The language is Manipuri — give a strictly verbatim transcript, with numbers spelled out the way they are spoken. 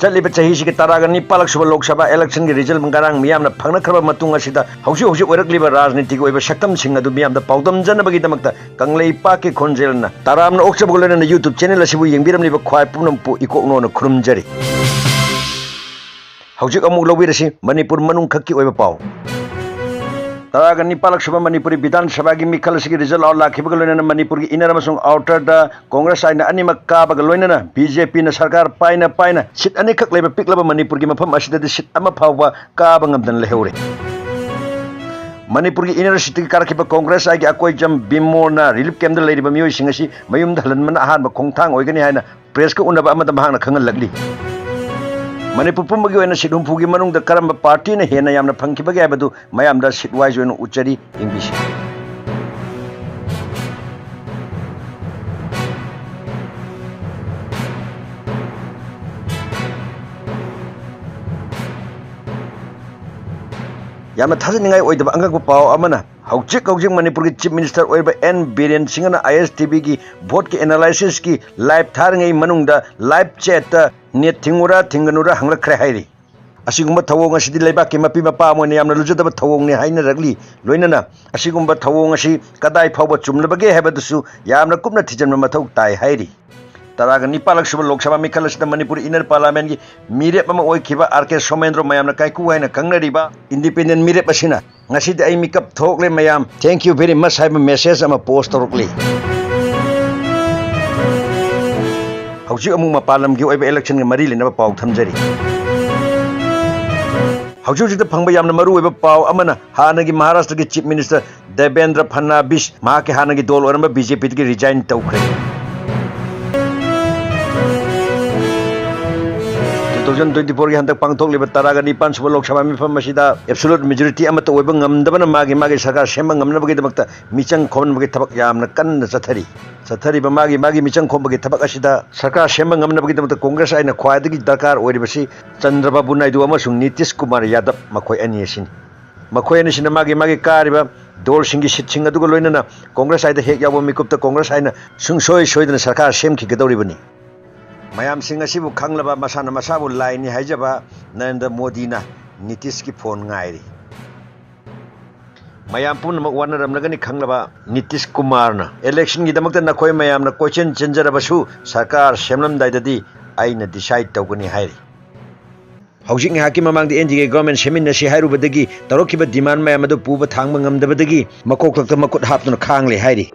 ꯆꯠꯂꯤꯕ ꯆꯍꯤꯁꯤꯒꯤ ꯇꯔꯥꯒ ꯅꯤꯄꯥꯜꯂꯛ ꯁꯨꯕ ꯂꯣꯛ ꯁꯚꯥ election ꯒꯤ result ꯉꯔꯥꯡ ꯃꯤꯌꯥꯝꯅ ꯐꯪꯅꯈ꯭ꯔꯕ ꯃꯇꯨꯡ ꯑꯁꯤꯗ ꯍꯧꯖꯤꯛ ꯍꯧꯖꯤꯛ ꯑꯣꯏꯔꯛꯂꯤꯕ ꯔꯥꯖꯅꯤꯇꯤꯒꯤ ꯑꯣꯏꯕ ꯁꯛꯇꯝꯁꯤꯡ ꯑꯗꯨ ꯃꯤꯌꯥꯝꯗ ꯄꯥꯎꯗꯝꯖꯅꯕꯒꯤꯗꯃꯛꯇ ꯀꯪꯂꯩꯄꯥꯛꯀꯤ ꯈꯣꯟꯖꯦꯜꯅ ꯇꯔꯥꯝꯅ ꯑꯣꯛꯆꯕꯒ ꯂꯣꯏꯅꯅ YouTube channel ꯑꯁꯤꯕꯨ ꯌꯦꯡꯕꯤꯔꯝꯂꯤꯕ ꯈ꯭ꯋꯥꯏ ꯄꯨꯝꯅꯃꯛꯄꯨ ꯏꯀꯣꯛꯅꯣꯅ ꯈꯨꯔꯨꯝꯖꯔꯤ꯫ ꯍꯧꯖꯤꯛ ꯑꯃꯨꯛ ꯂꯧꯕꯤꯔꯁꯤ ꯃꯅꯤꯄꯨꯔ ꯃꯅꯨꯡ ꯈꯛꯀꯤ ꯑꯣꯏꯕ ꯄꯥꯎ꯫ ꯇꯔꯥꯒ ꯅꯤꯄꯥꯜꯂꯛ ꯁꯨꯕ ꯃꯅꯤꯄꯨꯔꯤ ꯕꯤꯙꯥꯟ ꯁꯚꯥꯒꯤ ꯃꯤꯈꯜ ꯑꯁꯤꯒꯤ result out ꯂꯥꯛꯈꯤꯕꯒ ꯂꯣꯏꯅꯅ ꯃꯅꯤꯄꯨꯔꯒꯤ inner ꯑꯃꯁꯨꯡ outer ꯗ ꯀꯣꯡꯒ꯭ꯔꯦꯁ ꯑꯥꯏꯅ ꯑꯅꯤꯃꯛ ꯀꯥꯕꯒ ꯂꯣꯏꯅꯅ BJP ꯅ ꯁꯔꯀꯥꯔ ꯄꯥꯏꯅ ꯄꯥꯏꯅ seat ꯑꯅꯤꯈꯛ ꯂꯩꯕ ꯄꯤꯛꯂꯕ ꯃꯅꯤꯄꯨꯔꯒꯤ ꯃꯐꯝ ꯑꯁꯤꯗꯗꯤ seat ꯑꯃ ꯐꯥꯎꯕ ꯀꯥꯕ ꯉꯝꯗꯅ ꯂꯩꯍꯧꯔꯦ꯫ ꯃꯅꯤꯄꯨꯔꯒꯤ inner seat ꯇꯒꯤ ꯀꯥꯔꯛꯈꯤꯕ ꯀꯣꯡꯒ꯭ꯔꯦꯁ ꯑꯥꯏꯒꯤ ꯑꯀꯣꯏꯖꯝ ꯕꯤꯃꯣꯜꯅ relief camp ꯗ ꯂꯩꯔꯤꯕ ꯃꯤꯑꯣꯏꯁꯤꯡ ꯑꯁꯤ ꯃꯌꯨꯝꯗ ꯍꯜꯍꯟꯕꯅ ꯑꯍꯥꯟꯕ ꯈꯣꯡꯊꯥꯡ ꯑꯣꯏꯒꯅꯤ ꯍꯥꯏꯅ press ꯀ ꯎꯅꯕ ꯑꯃꯗ ꯃꯍꯥꯛꯅ ꯈꯪꯍꯜꯂꯛꯂꯤ꯫ ꯃꯅꯤꯄꯨꯔ ꯄꯨꯝꯕꯒꯤ ꯑꯣꯏꯅ seat ꯍꯨꯝꯐꯨꯒꯤ ꯃꯅꯨꯡꯗ ꯀꯔꯝꯕ party ꯅ ꯍꯦꯟꯅ ꯌꯥꯝꯅ ꯐꯪꯈꯤꯕꯒꯦ ꯍꯥꯏꯕꯗꯨ ꯃꯌꯥꯝꯗ seat wise ꯑꯣꯏꯅ ꯎꯠꯆꯔꯤ, ꯌꯦꯡꯕꯤꯁꯤ꯫ ꯌꯥꯝꯅ ꯊꯥꯖꯅꯤꯡꯉꯥꯏ ꯑꯣꯏꯗꯕ ꯑꯉꯛꯄ ꯄꯥꯎ ꯑꯃꯅ, ꯍꯧꯖꯤꯛ ꯍꯧꯖꯤꯛ ꯃꯅꯤꯄꯨꯔꯒꯤ Chief Minister ꯑꯣꯏꯔꯤꯕ ꯑꯦꯟ ꯕꯤꯔꯦꯟ ꯁꯤꯡꯍꯅ ISTV ꯒꯤ vote ꯀꯤ analysis ꯀꯤ live ꯊꯥꯔꯤꯉꯩ ꯃꯅꯨꯡꯗ live chat ꯇ net ꯊꯤꯡꯉꯨꯔꯥ ꯊꯤꯡꯒꯅꯨꯔꯥ ꯍꯪꯂꯛꯈ꯭ꯔꯦ ꯍꯥꯏꯔꯤ꯫ ꯑꯁꯤꯒꯨꯝꯕ ꯊꯧꯑꯣꯡ ꯑꯁꯤꯗꯤ ꯂꯩꯕꯥꯛꯀꯤ ꯃꯄꯤ ꯃꯄꯥ ꯑꯃ ꯑꯣꯏꯅ ꯌꯥꯝꯅ ꯂꯨꯖꯗꯕ ꯊꯧꯑꯣꯡꯅꯤ ꯍꯥꯏꯅꯔꯛꯂꯤ꯫ ꯂꯣꯏꯅꯅ ꯑꯁꯤꯒꯨꯝꯕ ꯊꯧꯑꯣꯡ ꯑꯁꯤ ꯀꯗꯥꯏ ꯐꯥꯎꯕ ꯆꯨꯝꯂꯕꯒꯦ ꯍꯥꯏꯕꯗꯨꯁꯨ ꯌꯥꯝꯅ ꯀꯨꯞꯅ ꯊꯤꯖꯤꯟꯕ ꯃꯊꯧ ꯇꯥꯏ ꯍꯥꯏꯔꯤ꯫ ꯇꯔꯥꯒ ꯅꯤꯄꯥꯜꯂꯛ ꯁꯨꯕ ꯂꯣꯛ ꯁꯚꯥ ꯃꯤꯈꯜ ꯑꯁꯤꯗ ꯃꯅꯤꯄꯨꯔ inner parliament ꯀꯤ ꯃꯤꯔꯦꯞ ꯑꯃ ꯑꯣꯏꯈꯤꯕ ꯑꯥꯔ ꯀꯦ ꯁꯣꯃꯦꯟꯗ꯭ꯔꯣ, ꯃꯌꯥꯝꯅ ꯀꯥꯏꯀꯨ ꯍꯥꯏꯅ ꯈꯪꯅꯔꯤꯕ independent ꯃꯤꯔꯦꯞ ꯑꯁꯤꯅ "ꯉꯁꯤꯗꯤ ꯑꯩ ꯃꯤꯀꯞ ꯊꯣꯛꯂꯦ ꯃꯌꯥꯝ, thank you very much" ꯍꯥꯏꯕ message ꯑꯃ post ꯇꯧꯔꯛꯂꯤ꯫ ꯍꯧꯖꯤꯛ ꯑꯃꯨꯛ ꯃꯄꯥꯟ ꯂꯝꯒꯤ ꯑꯣꯏꯕ election ꯒ ꯃꯔꯤ ꯂꯩꯅꯕ ꯄꯥꯎ ꯊꯝꯖꯔꯤ꯫ ꯍꯧꯖꯤꯛ ꯍꯧꯖꯤꯛꯇ ꯐꯪꯕ ꯌꯥꯝꯅ ꯃꯔꯨꯑꯣꯏꯕ ꯄꯥꯎ ꯑꯃꯅ, ꯍꯥꯟꯅꯒꯤ ꯃꯍꯥꯔꯥꯁꯇ꯭ꯔꯒꯤ Chief Minister ꯗꯦꯕꯦꯟꯗ꯭ꯔ ꯐꯅꯥꯕꯤꯁ ꯃꯍꯥꯛꯀꯤ ꯍꯥꯟꯅꯒꯤ ꯗꯣꯜ ꯑꯣꯏꯔꯝꯕ BJP ꯗꯒꯤ resign ꯇꯧꯈ꯭ꯔꯦ꯫ Two thousand twenty four ꯒꯤ ꯍꯟꯗꯛ ꯄꯥꯡꯊꯣꯛꯂꯤꯕ ꯇꯔꯥꯒ ꯅꯤꯄꯥꯟ ꯁꯨꯕ ꯂꯣꯛ ꯁꯚꯥ ꯃꯤꯐꯝ ꯑꯁꯤꯗ absolute majority ꯑꯃꯠꯇ ꯑꯣꯏꯕ ꯉꯝꯗꯕꯅ ꯃꯥꯒꯤ ꯃꯥꯒꯤ ꯁꯔꯀꯥꯔ ꯁꯦꯝꯕ ꯉꯝꯅꯕꯒꯤꯗꯃꯛꯇ ꯃꯤꯆꯪ ꯈꯣꯝꯅꯕꯒꯤ ꯊꯕꯛ ꯌꯥꯝꯅ ꯀꯟꯅ ꯆꯠꯊꯔꯤ꯫ ꯆꯠꯊꯔꯤꯕ ꯃꯥꯒꯤ ꯃꯥꯒꯤ ꯃꯤꯆꯪ ꯈꯣꯝꯕꯒꯤ ꯊꯕꯛ ꯑꯁꯤꯗ ꯁꯔꯀꯥꯔ ꯁꯦꯝꯕ ꯉꯝꯅꯕꯒꯤꯗꯃꯛꯇ ꯀꯣꯡꯒ꯭ꯔꯦꯁ ꯑꯥꯏꯅ ꯈ꯭ꯋꯥꯏꯗꯒꯤ ꯗꯔꯀꯥꯔ ꯑꯣꯏꯔꯤꯕꯁꯤ ꯆꯟꯗ꯭ꯔꯕꯥꯕꯨ ꯅꯥꯏꯗꯨ ꯑꯃꯁꯨꯡ ꯅꯤꯇꯤꯁ ꯀꯨꯃꯥꯔ ꯌꯥꯗꯕ ꯃꯈꯣꯏ ꯑꯅꯤ ꯑꯁꯤꯅꯤ꯫ ꯃꯈꯣꯏ ꯑꯅꯤꯁꯤꯅ ꯃꯥꯒꯤ ꯃꯥꯒꯤ ꯀꯥꯔꯤꯕ ꯗꯣꯜꯁꯤꯡꯒꯤ seat ꯁꯤꯡ ꯑꯗꯨꯒ ꯂꯣꯏꯅꯅ ꯀꯣꯡꯒ꯭ꯔꯦꯁ ꯑꯥꯏꯗ ꯍꯦꯛ ꯌꯥꯎꯕ ꯃꯤꯀꯨꯞꯇ ꯀꯣꯡꯒ꯭ꯔꯦꯁ ꯑꯥꯏꯅ ꯁꯨꯡꯁꯣꯏ ꯁꯣꯏꯗꯅ ꯁꯔꯀꯥꯔ ꯁꯦꯝꯈꯤꯒꯗꯧꯔꯤꯕꯅꯤ꯫ ꯃꯌꯥꯝꯁꯤꯡ ꯑꯁꯤꯕꯨ ꯈꯪꯂꯕ, ꯃꯁꯥꯅ ꯃꯁꯥꯕꯨ ꯂꯥꯏꯅꯤ ꯍꯥꯏꯖꯕ ꯅꯔꯦꯟꯗ꯭ꯔ ꯃꯣꯗꯤꯅ ꯅꯤꯇꯤꯁꯀꯤ ꯐꯣꯟ ꯉꯥꯏꯔꯤ꯫ ꯃꯌꯥꯝ ꯄꯨꯝꯅꯃꯛ ꯋꯥꯅꯔꯝꯂꯒꯅꯤ ꯈꯪꯂꯕ ꯅꯤꯇꯤꯁ ꯀꯨꯃꯥꯔꯅ, "ꯏꯂꯦꯛꯁꯟꯒꯤꯗꯃꯛꯇ ꯅꯈꯣꯏ ꯃꯌꯥꯝꯅ ꯀꯣꯏꯆꯦꯟ ꯆꯦꯟꯖꯔꯕꯁꯨ ꯁꯔꯀꯥꯔ ꯁꯦꯝꯂꯝꯗꯥꯏꯗꯗꯤ ꯑꯩꯅ ꯗꯤꯁꯥꯏꯗ ꯇꯧꯒꯅꯤ" ꯍꯥꯏꯔꯤ꯫ ꯍꯧꯖꯤꯛ ꯉꯥꯏꯍꯥꯛꯀꯤ ꯃꯃꯥꯡꯗ ꯑꯦꯟ ꯗꯤ ꯑꯦ ꯒꯚꯔꯟꯃꯦꯟ ꯁꯦꯝꯃꯤꯟꯅꯁꯤ ꯍꯥꯏꯔꯨꯕꯗꯒꯤ ꯇꯧꯔꯛꯈꯤꯕ ꯗꯤꯃꯥꯟ ꯃꯌꯥꯝ ꯑꯗꯨ ꯄꯨꯕ ꯊꯥꯡꯕ ꯉꯝꯗꯕꯗꯒꯤ ꯃꯀꯣꯛꯇꯛꯇ ꯃꯈꯨꯠ ꯍꯥꯞꯇꯨꯅ ꯈꯥꯡꯂꯦ ꯍꯥꯏꯔꯤ꯫